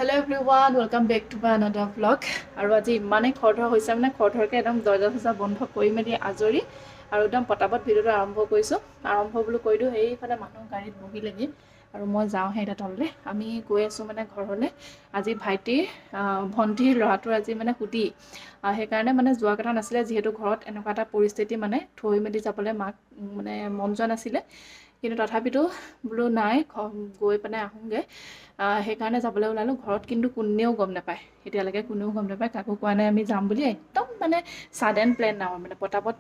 Hello everyone, welcome back to my another vlog. আৰু আজি ইমানেই খৰধৰ হৈছে, মানে খৰধৰকৈ একদম দৰ্জা চৰ্জা বন্ধ কৰি মেলি আজৰি আৰু একদম পটাপট ভিডিঅ'টো আৰম্ভ কৰিছোঁ। আৰম্ভ বোলো কৰি দিওঁ। সেইফালে মানুহ গাড়ীত বহি লাগি আৰু মই যাওঁহে এতিয়া তললৈ। আমি গৈ আছোঁ মানে ঘৰলৈ। আজি ভাইটিৰ ভণ্টিৰ ল'ৰাটোৰ আজি মানে সুধি, সেইকাৰণে মানে যোৱা কথা নাছিলে, যিহেতু ঘৰত এনেকুৱা এটা পৰিস্থিতি, মানে থৈ মেলি যাবলৈ মাক মানে মন যোৱা নাছিলে। কিন্তু তথাপিতো বোলো নাই, গৈ পেলাই আহোঁগৈ, সেইকাৰণে যাবলৈ ওলালোঁ। ঘৰত কিন্তু কোনেও গম নাপায় এতিয়ালৈকে, কোনেও গম নাপায়, কাকো কোৱা নাই আমি যাম বুলি। একদম মানে ছাডেন প্লেন আৰু মানে পটাপট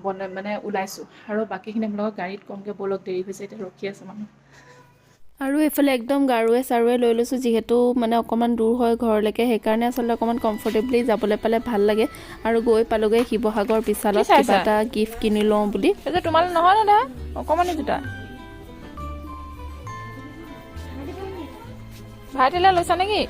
বনাই মানে ওলাইছোঁ। আৰু বাকীখিনি আপোনালোকক গাড়ীত কমকৈ। ব'লক, দেৰি হৈছে, এতিয়া ৰখি আছে মানুহ। আৰু এইফালে একদম গাৰুৱে চাৰুৱে লৈ লৈছোঁ, যিহেতু মানে অকণমান দূৰ হয় ঘৰলৈকে, সেইকাৰণে আচলতে অকণমান কমফৰ্টেবলি যাবলৈ পালে ভাল লাগে। আৰু গৈ পালোগৈ শিৱসাগৰ বিশালত, কিবা এটা গিফ্ট কিনি লওঁ বুলি। তোমালোক নহয় দাদা, অকণমানি জোতা ভাইটিলৈ লৈছা নেকি?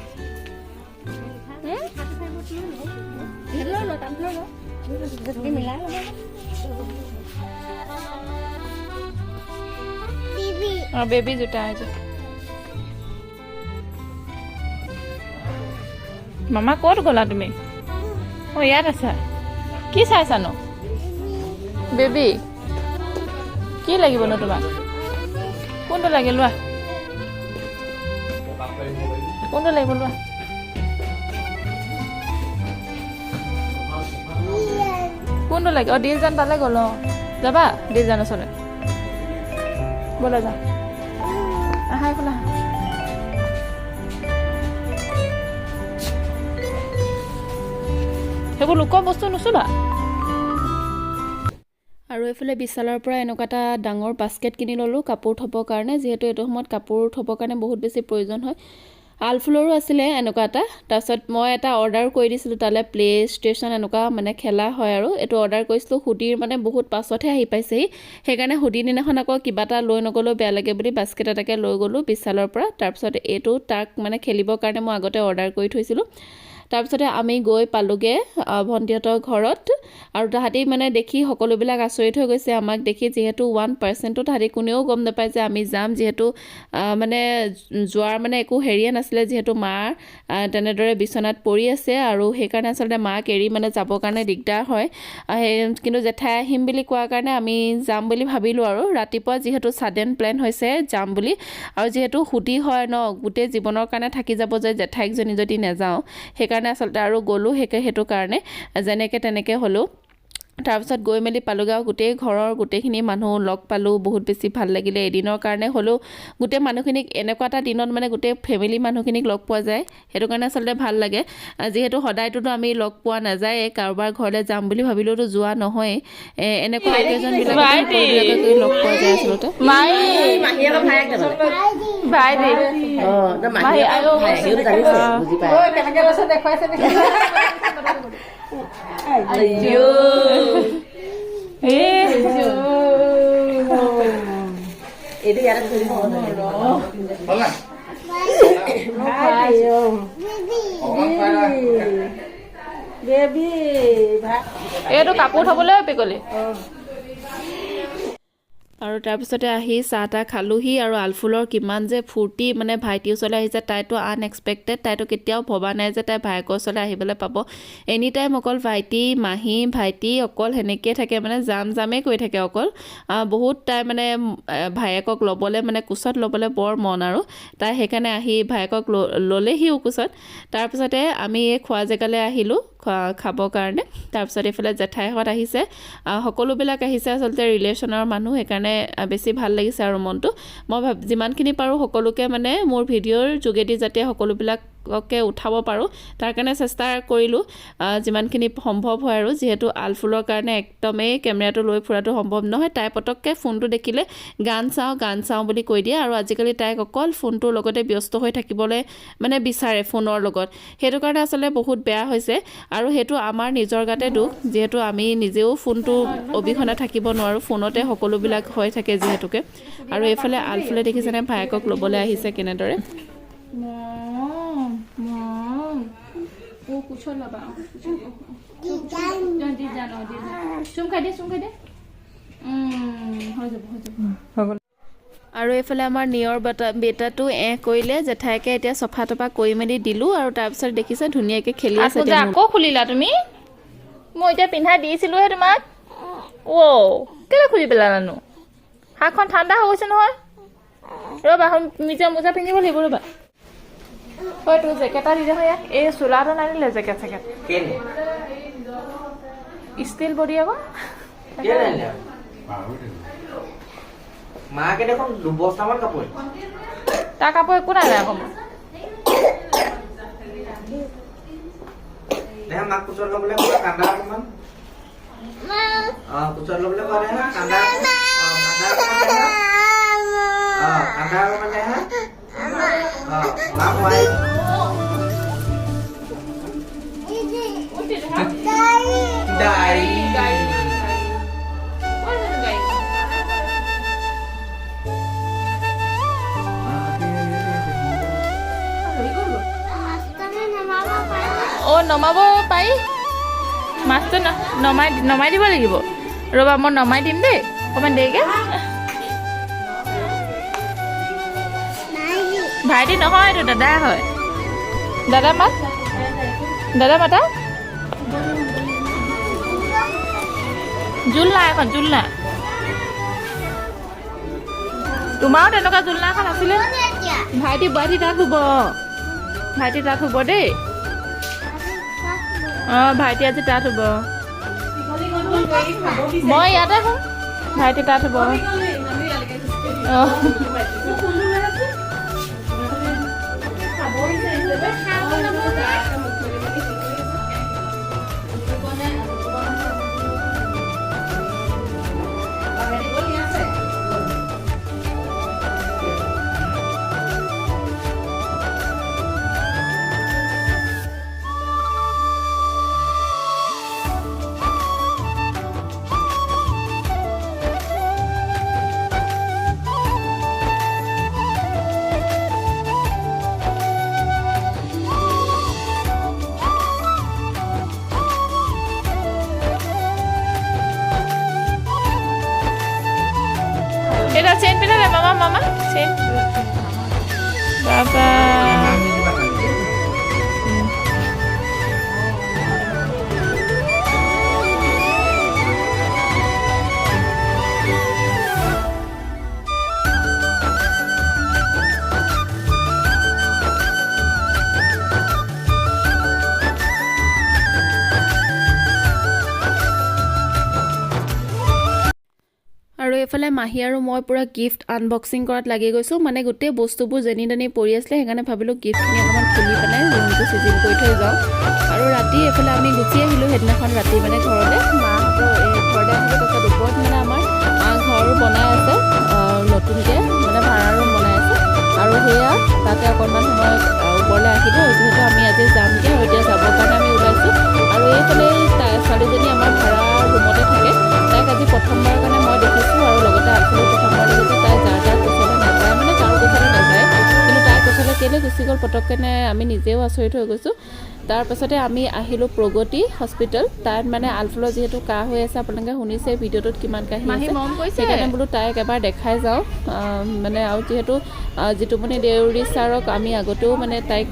অঁ, বেবী জোতা এইযোৰ। মামা, ক'ত গ'লা তুমি? অঁ, ইয়াত আছা। কি চাইছানো? বেবী কি লাগিবনো তোমাক? কোনটো লাগে লোৱা, কোনটো লাগিব লোৱা। কোনটো লাগে? অঁ, দিলজান তালৈ গ'ল। অঁ, যাবা দিলজান ওচৰলৈ? ব'লা যাওঁ, আহা এইফালে আহা। সেইবোৰ লোকৰ বস্তু নুচুবা। আৰু এইফালে বিশালৰ পৰা এনেকুৱা এটা ডাঙৰ বাস্কেট কিনি ল'লোঁ কাপোৰ থ'বৰ কাৰণে, যিহেতু এইটো সময়ত কাপোৰ থ'বৰ কাৰণে বহুত বেছি প্ৰয়োজন হয়। আলফুলৰো আছিলে এনেকুৱা এটা। তাৰপিছত মই এটা অৰ্ডাৰ কৰি দিছিলোঁ তালৈ, প্লে ষ্টেচন এনেকুৱা মানে খেলা হয় আৰু এইটো অৰ্ডাৰ কৰিছিলোঁ। সুধিৰ মানে বহুত পাছতহে আহি পাইছেহি, সেইকাৰণে সুধি দিনাখন আকৌ কিবা এটা লৈ নগ'লেও বেয়া লাগে বুলি বাস্কেট এটাকে লৈ গ'লোঁ বিশালৰ পৰা। তাৰপিছত এইটো তাক মানে খেলিবৰ কাৰণে মই আগতে অৰ্ডাৰ কৰি থৈছিলোঁ। তাৰপিছতে আমি গৈ পালোগৈ ভণ্টিহঁতৰ ঘৰত, আৰু তাহাঁতি মানে দেখি সকলোবিলাক আচৰিত হৈ গৈছে আমাক দেখি, যিহেতু 1%-ও তাহাঁতি কোনেও গম নাপায় যে আমি যাম, যিহেতু মানে যোৱাৰ মানে একো হেৰিয়ে নাছিলে, যিহেতু মা তেনেদৰে বিচনাত পৰি আছে আৰু সেইকাৰণে আচলতে মাক এৰি মানে যাবৰ কাৰণে দিগদাৰ হয়। সেই কিন্তু জেঠাই আহিম বুলি কোৱাৰ কাৰণে আমি যাম বুলি ভাবিলোঁ। আৰু ৰাতিপুৱা যিহেতু ছাডেন প্লেন হৈছে যাম বুলি, আৰু যিহেতু সুধি হয় ন, গোটেই জীৱনৰ কাৰণে থাকি যাব যে জেঠাইকজনী যদি নাযাওঁ, সেইকাৰণে আচলতে আৰু গ'লোঁ সেইটো কাৰণে যেনেকৈ তেনেকৈ হ'লেও। তাৰপিছত গৈ মেলি পালোগৈ আৰু গোটেই ঘৰৰ গোটেইখিনি মানুহ লগ পালোঁ, বহুত বেছি ভাল লাগিলে। এদিনৰ কাৰণে হ'লেও গোটেই মানুহখিনিক এনেকুৱা এটা দিনত মানে গোটেই ফেমিলি মানুহখিনিক লগ পোৱা যায়, সেইটো কাৰণে আচলতে ভাল লাগে। যিহেতু সদায়টোতো আমি লগ পোৱা নাযায়ে, কাৰোবাৰ ঘৰলৈ যাম বুলি ভাবিলেওতো যোৱা নহয়েই, এনেকুৱা অকেজনবিলাকত লগ পোৱা যায় আচলতে। এইটো কাপোৰ থবলৈ পিকলি। আৰু তাৰপিছতে আহি চাহ তাহ খালোঁহি। আৰু আলফুলৰ কিমান যে ফূৰ্তি, মানে ভাইটিৰ ওচৰলৈ আহিছে, তাইতো আনএক্সপেক্টেড, তাইতো কেতিয়াও ভবা নাই যে তাই ভায়েকৰ ওচৰলৈ আহিবলৈ পাব। এনি টাইম অকল ভাইটি মাহী ভাইটি অকল সেনেকৈয়ে থাকে, মানে যাম যামেই কৈ থাকে অকল। বহুত তাই মানে ভায়েকক ল'বলৈ মানে কোচত ল'বলৈ বৰ মন, আৰু তাই সেইকাৰণে আহি ভায়েকক ল'লেহিও কোচত। তাৰপিছতে আমি এই খোৱা জেগালৈ আহিলোঁ খাবৰ কাৰণে। তাৰপিছত এইফালে জেঠাইহঁত আহিছে, সকলোবিলাক আহিছে আচলতে ৰিলেশ্যনৰ মানুহ, সেইকাৰণে বেছি ভাল লাগিছে আৰু মনটো। মই যিমানখিনি পাৰোঁ সকলোকে মানে মোৰ ভিডিঅ'ৰ যোগেদি যাতে সকলোবিলাককে উঠাব পাৰোঁ তাৰ কাৰণে চেষ্টা কৰিলোঁ, যিমানখিনি সম্ভৱ হয়। আৰু যিহেতু আলফুলৰ কাৰণে একদমেই কেমেৰাটো লৈ ফুৰাটো সম্ভৱ নহয়, তাই পটককৈ ফোনটো দেখিলে গান চাওঁ গান চাওঁ বুলি কৈ দিয়ে। আৰু আজিকালি তাইক অকল ফোনটোৰ লগতে ব্যস্ত হৈ থাকিবলৈ মানে বিচাৰে ফোনৰ লগত, সেইটো কাৰণে আচলতে বহুত বেয়া হৈছে। আৰু সেইটো আমাৰ নিজৰ গাতে দোষ, যিহেতু আমি নিজেও ফোনটো অবিহনে থাকিব নোৱাৰোঁ, ফোনতে সকলোবিলাক হৈ থাকে যিহেতুকে। আৰু এইফালে আলফুলে দেখিছেনে ভায়েকক ল'বলৈ আহিছে কেনেদৰে। চুম খাই দে, চুম খাই দে, হৈ যাব, হৈ যাব। আৰু এইফালে আমাৰ নিয়ৰ বেটাটো এহ কৰিলে জেঠাইকে এতিয়া চফা তফা কৰি মেলি দিলোঁ আৰু তাৰপিছত দেখিছে ধুনীয়াকৈ খেলি আছে আকৌ যে এতিয়া। আকৌ খুলিলা তুমি? মই এতিয়া পিন্ধাই দিছিলোহে তোমাক। অ' কেলৈ খুলি পেলালানো? হাতখন ঠাণ্ডা হৈ গৈছে নহয়। ৰ'বা, নিজে মোজা পিন্ধিব লাগিব, ৰ'বা। হয়, তোৰ জেকেট এটা দি দেখোন ইয়াক। এই চোলাটো নানিলে জেকেট চেকেট। কেলে? ষ্টিল বডি আকৌ। কেলে আনিলে? মাকে দেখোন দুবস্তামান কাপোৰ। তাৰ কাপোৰ একো নাই আকৌ মোৰ। দেহা, মাক কোচত ল'বলৈ কোৱা, কান্দা অকণমান। অ, কোচত ল'বলৈ কোৱা দেহা, কান্দা। অ, কান্দা অকণমান দেহা। অ, কান্দা অকণমান দেহা। অ, মাক হোৱাই। গাড়ী। অ' নমাব পাৰি মাছটো। নমাই নমাই দিব লাগিব। ৰ'বা, মই নমাই দিম দেই, অকণমান দেৰিকৈ। ভাইটি নহয়, এইটো দাদা হয়। দাদা মাত, দাদা মাতা। জোলনা এখন, জোলনা। তোমাৰো তেনেকুৱা জোলনা এখন আছিলে। ভাইটি, ভাইটি তাত শুব। ভাইটি তাত শুব দেই। অঁ, ভাইটি আজি তাত শুব, মই ইয়াতে শুম। ভাইটি তাত শুব। অঁ। এটা চেইন পিন্ধালে মামা, মামা চেইন বাবা। আৰু এইফালে মাহী আৰু মই পূৰা গিফ্ট আনবক্সিং কৰাত লাগি গৈছোঁ। মানে গোটেই বস্তুবোৰ যেনি তেনি পৰি আছিলে, সেইকাৰণে ভাবিলোঁ গিফ্টখিনি অকণমান খুলি পেলাই ৰুমটো চিজিল কৰি থৈ যাওঁ। আৰু ৰাতি এইফালে আমি গুচি আহিলোঁ সেইদিনাখন ৰাতি মানে ঘৰলৈ, মাহঁতৰ এই ঘৰলৈ আহিলোঁ। তাৰপিছত ওপৰত মানে আমাৰ ঘৰ বনাই আছে নতুনকৈ, মানে ভাড়া ৰুম বনাই আছে। আৰু সেয়া তাতে অকণমান সময় ওপৰলৈ আহিলোঁ। আৰু যিহেতু আমি আজি যামগৈ আৰু এতিয়া যাবৰ কাৰণে আমি ওলাইছোঁ। আৰু এইফালে তাই ছোৱালীজনী আমাৰ ভাড়া ৰুমতে থাকে। তাইক আজি প্ৰথমবাৰৰ কাৰণে মই দেখিছোঁ আৰু লগতে আলফুলো প্ৰথমবাৰ দেখিছোঁ। তাই যাৰ তাৰ কোচলৈ নাযায়, মানে কাৰো কোচলৈ নাযায়, কিন্তু তাইৰ কোচলৈ কেলৈ গুচি গ'ল পটককেনে আমি নিজেও আচৰিত হৈ গৈছোঁ। তাৰপাছতে আমি আহিলোঁ প্ৰগতি হস্পিটেল। তাত মানে আলফুলৰ যিহেতু কাহ হৈ আছে, আপোনালোকে শুনিছে ভিডিঅ'টোত কিমান কাহি মাহী আছে। মৰম কৰিছে। সেইকাৰণে বোলো তাইক এবাৰ দেখাই যাওঁ। মানে আৰু যিহেতু জিতুমণি দেউৰী ছাৰক আমি আগতেও মানে তাইক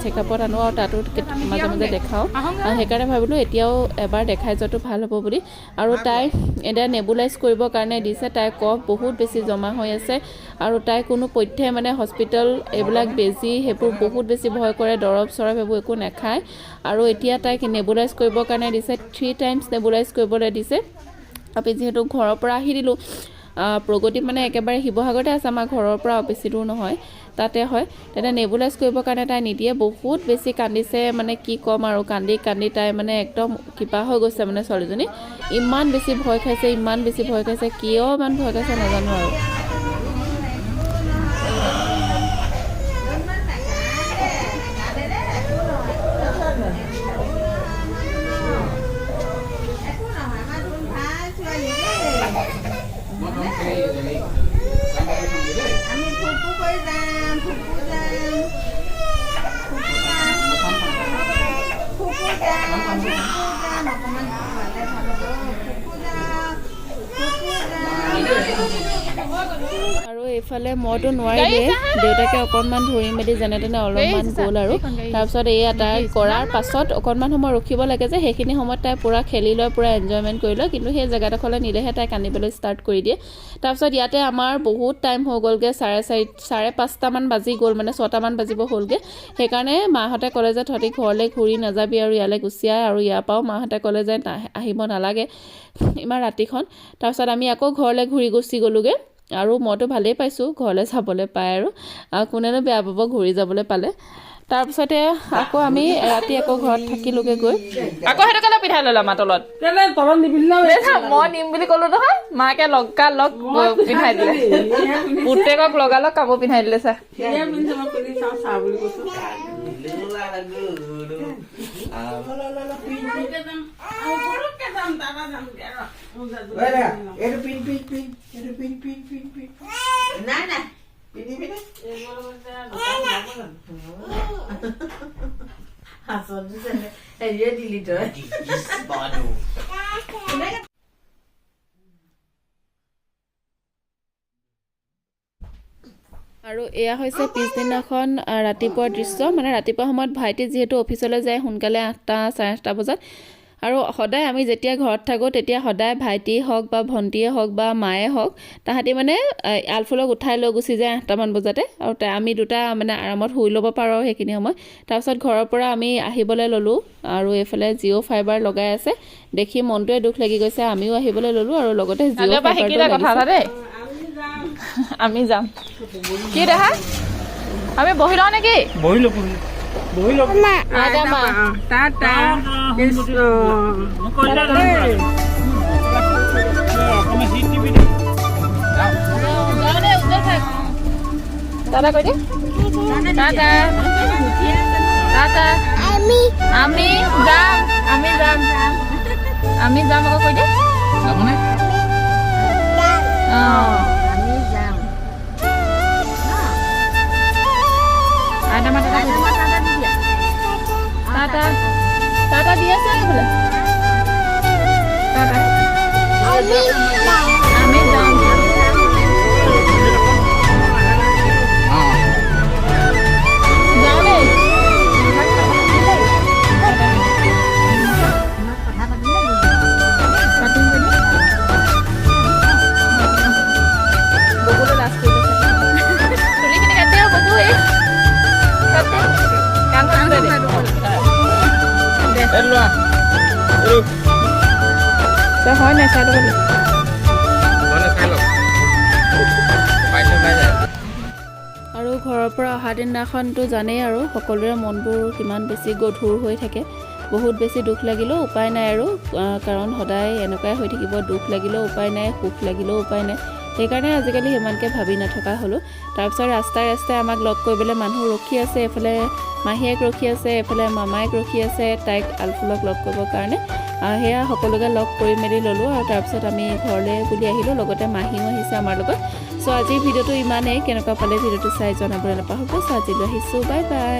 চেকআপত আনো আৰু তাতো মাজে মাজে দেখাওঁ, সেইকাৰণে ভাবিলোঁ এতিয়াও এবাৰ দেখাই যোৱাটো ভাল হ'ব বুলি। আৰু তাই এতিয়া নেবুলাইজ কৰিবৰ কাৰণে দিছে। তাইৰ কফ বহুত বেছি জমা হৈ আছে আৰু তাই কোনো পধ্যে মানে হস্পিটেল এইবিলাক বেজী সেইবোৰ বহুত বেছি ভয় কৰে, দৰৱ চৰৱ সেইবোৰ একো নাখায়। আৰু এতিয়া তাইক নেবুলাইজ কৰিবৰ কাৰণে দিছে, 3 টাইমছ নেবুলাইজ কৰিবলৈ দিছে। আমি যিহেতু ঘৰৰ পৰা আহি দিলোঁ, প্ৰগতি মানে একেবাৰে শিৱসাগৰতে আছে, আমাৰ ঘৰৰ পৰা বেছি দূৰ নহয়, তাতে হয়। তেতিয়া নেবুলাইজ কৰিবৰ কাৰণে তাই নিদিয়ে, বহুত বেছি কান্দিছে, মানে কি ক'ম আৰু, কান্দি কান্দি তাই মানে একদম কিবা হৈ গৈছে। মানে ছোৱালীজনী ইমান বেছি ভয় খাইছে, ইমান বেছি ভয় খাইছে, কিয় ইমান ভয় খাইছে নাজানো আৰু। আমি ফুপু কৰি যাম, ফুপু যাম, ফুপু যাম, ফুপু যাম, ফুপু যাম। অকণমান খোৱালে ভাল হ'ব। ফুপু যাম, ফুপু যাম। এইফালে মইতো নোৱাৰিলোৱে, দেউতাকে অকণমান ধৰি মেলি যেনে তেনে অলপমান গ'ল। আৰু তাৰপিছত এয়া তাই কৰাৰ পাছত অকণমান সময় ৰখিব লাগে যে, সেইখিনি সময়ত তাই পূৰা খেলি লয়, পূৰা এনজয়মেণ্ট কৰি লয়। কিন্তু সেই জেগাডোখৰলৈ নিলেহে তাই কান্দিবলৈ ষ্টাৰ্ট কৰি দিয়ে। তাৰপিছত ইয়াতে আমাৰ বহুত টাইম হৈ গ'লগৈ, 4:30, 5:30মান বাজি গ'ল, মানে 6টামান বাজিব হ'লগৈ। সেইকাৰণে মাহঁতে ক'লে যে তহঁতি ঘৰলৈ ঘূৰি নাযাবি আৰু ইয়ালৈ গুচি আহ। আৰু ইয়াৰ পৰাও মাহঁতে ক'লে যে আহিব নালাগে ইমান ৰাতিখন। তাৰপিছত আমি আকৌ ঘৰলৈ ঘূৰি গুচি গ'লোগৈ। আৰু মইতো ভালেই পাইছোঁ ঘৰলৈ যাবলৈ পাই, আৰু কোনেনো বেয়া পাব ঘূৰি যাবলৈ পালে। তাৰপিছতে আকৌ আমি ৰাতি আকৌ ঘৰত থাকিলোগৈ গৈ। আকৌ সেইটো কেলে পিন্ধাই ল'লা মা তলত? কেলে তলত নিপিন্ধিলেও? মই নিম বুলি ক'লো নহয়, মাকে লগা লগ পিন্ধাই দিলে। পুতেকক লগালগ কাপোৰ পিন্ধাই দিলে চা। সেয়ে পিন্ধিছে, মই পিন্ধি চাওঁ চা বুলি কৈছো। এইটো পিন পিন পিন, এইটো পিন পিন পিন পিন। নাই নাই। পিন্ধিবি নে? হেৰিয়ে দিলি তই। আৰু এয়া হৈছে পিছদিনাখন ৰাতিপুৱাৰ দৃশ্য। মানে ৰাতিপুৱা সময়ত ভাইটি যিহেতু অফিচলৈ যায় সোনকালে 8টা 8:30 বজাত, আৰু সদায় আমি যেতিয়া ঘৰত থাকোঁ তেতিয়া সদায় ভাইটি হওক বা ভণ্টিয়ে হওক বা মায়ে হওক, তাহাঁতি মানে আলফুলক উঠাই লৈ গুচি যায় 8টামান বজাতে। আৰু আমি দুটা মানে আৰামত শুই ল'ব পাৰোঁ আৰু সেইখিনি সময়। তাৰপিছত ঘৰৰ পৰা আমি আহিবলৈ ল'লোঁ আৰু এইফালে জিঅ' ফাইবাৰ লগাই আছে, দেখি মনটোৱে দুখ লাগি গৈছে। আমিও আহিবলৈ ল'লোঁ আৰু লগতে জিঅ' ফাইবাৰটো কথা লাগিছে। দেই, আমি যাম কি দেখা, আমি বহি লওঁ নেকি? বহি লওক, বহি লওক। আইতা মা। টাটা কৃষ্ণ। অকণমান শীত দিবি দেই। যাওঁ দেই, উজ্জ্বল থাক। টাটা কৈ দে। টাটা টাটা। আমি যাম, আমি যাম, আমি যাম আকৌ কৈ দে। যাবনে? অঁ। আমি যাম। আইতা মা টাটা কৈ দে। টাটা দি দিয়া। টাটা টাটা দি আছে বোলে। টাটা, আমি যাম। যাওঁ দেই। কথা পাতিম দেই। পাতিম কৈ দে। বকুলৈ লাজ কৰি লৈছে। চুলিখিনি কাটি দে বকু, এই কাটি দে। কাণখন ফুটাই দে। দে। এই লোৱা। চা হয় নাই চাই ল'ব দে। মানে চাই লওক, পাইছে পাই যায়। আৰু ঘৰৰ পৰা অহা দিনাখনতো জানেই আৰু সকলোৰে মনবোৰ কিমান বেছি গধুৰ হৈ থাকে। বহুত বেছি দুখ লাগিলেও উপায় নাই আৰু, কাৰণ সদায় এনেকুৱাই হৈ থাকিব। দুখ লাগিলেও উপায় নাই, সুখ লাগিলেও উপায় নাই। সেইকাৰণে আজিকালি সিমানকৈ ভাবি নথকা হ'লোঁ। তাৰপিছত ৰাস্তাই ৰাস্তাই আমাক লগ কৰিবলৈ মানুহ ৰখি আছে। এইফালে মাহীয়েক ৰখি আছে, এইফালে মামায়েক ৰখি আছে তাইক আলফুলক লগ কৰিবৰ কাৰণে। সেয়া সকলোকে লগ কৰি মেলি ল'লোঁ আৰু তাৰপিছত আমি ঘৰলৈ বুলি আহিলোঁ। লগতে মাহীও আহিছে আমাৰ লগত। চ' আজিৰ ভিডিঅ'টো ইমানেই। কেনেকুৱা পালে ভিডিঅ'টো চাই জনাবলৈ নাপাহৰিব। চ' আজিলৈ আহিছোঁ, বাই বাই।